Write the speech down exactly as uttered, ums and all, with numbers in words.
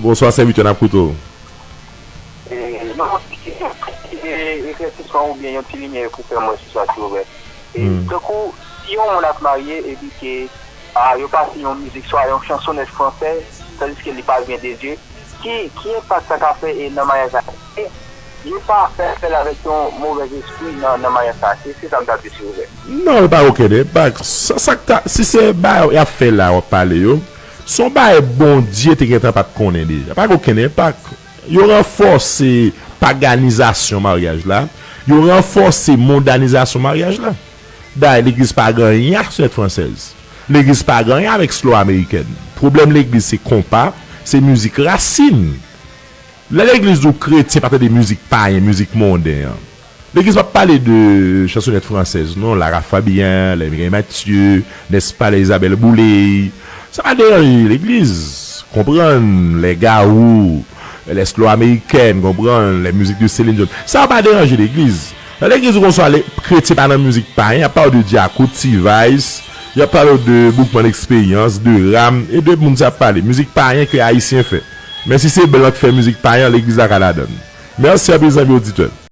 Bonswa sèvitè, n ap koute w. E, non, e, eklèsisman oubyen yon ti limyè pou fè mwen sou sa, silvouplè. E, tankou, si yon moun ap marye epi ke a, yo pase yon mizik, swa yon chansonèt fransèz, tandiske li pa vyen de Dye, ki, ki enpak sa ka fè e nan maryaj la? E, yo pa fè fè l avèk yon movèz espri nan, nan maryaj sa. Se, se sa m t ap di, silvouplè. Non, li pa gen okenn enpak. Sa, sa k ta, si se bagay y ap fè la, w ap pale yo, se yon bagay Bondye te gentan pa t konnen deja. Pa gen okenn enpak. Yo ranfòse paganizasyon maryaj la. Yo ranfòse mondanizasyon maryaj la. Dayè, legliz pa gen anyen ak chansonèt fransèz. Legliz pa gen anyen avèk slow amerikèn. Pwoblèm legliz se konpa, se mizik rasin. Lè legliz di w kretyen pa tande mizik payen, mizik monden an. Legliz p ap pale de chansonèt fransèz, non, Lara Fabian, Lè Mireille Mathieu, nèspa, Lè Isabelle Bouley. Sa pa deranje legliz. Konprann, lè Garou, lè slow amerikèn, konprann, lè mizik de Celine Dion. Sa pa deranje legliz. Nan legliz ou konn swa kretyen pa nan mizik payen, y ap pale de djakout, T-Vice, y ap pale de Boukman Eksperyans, de Ram, e de moun sa ap pale. Mizik payen ke ayisyen fè. Men si se blan k fè mizik payen an, legliz la ka ladann. Mèsi anpil zanmi oditè.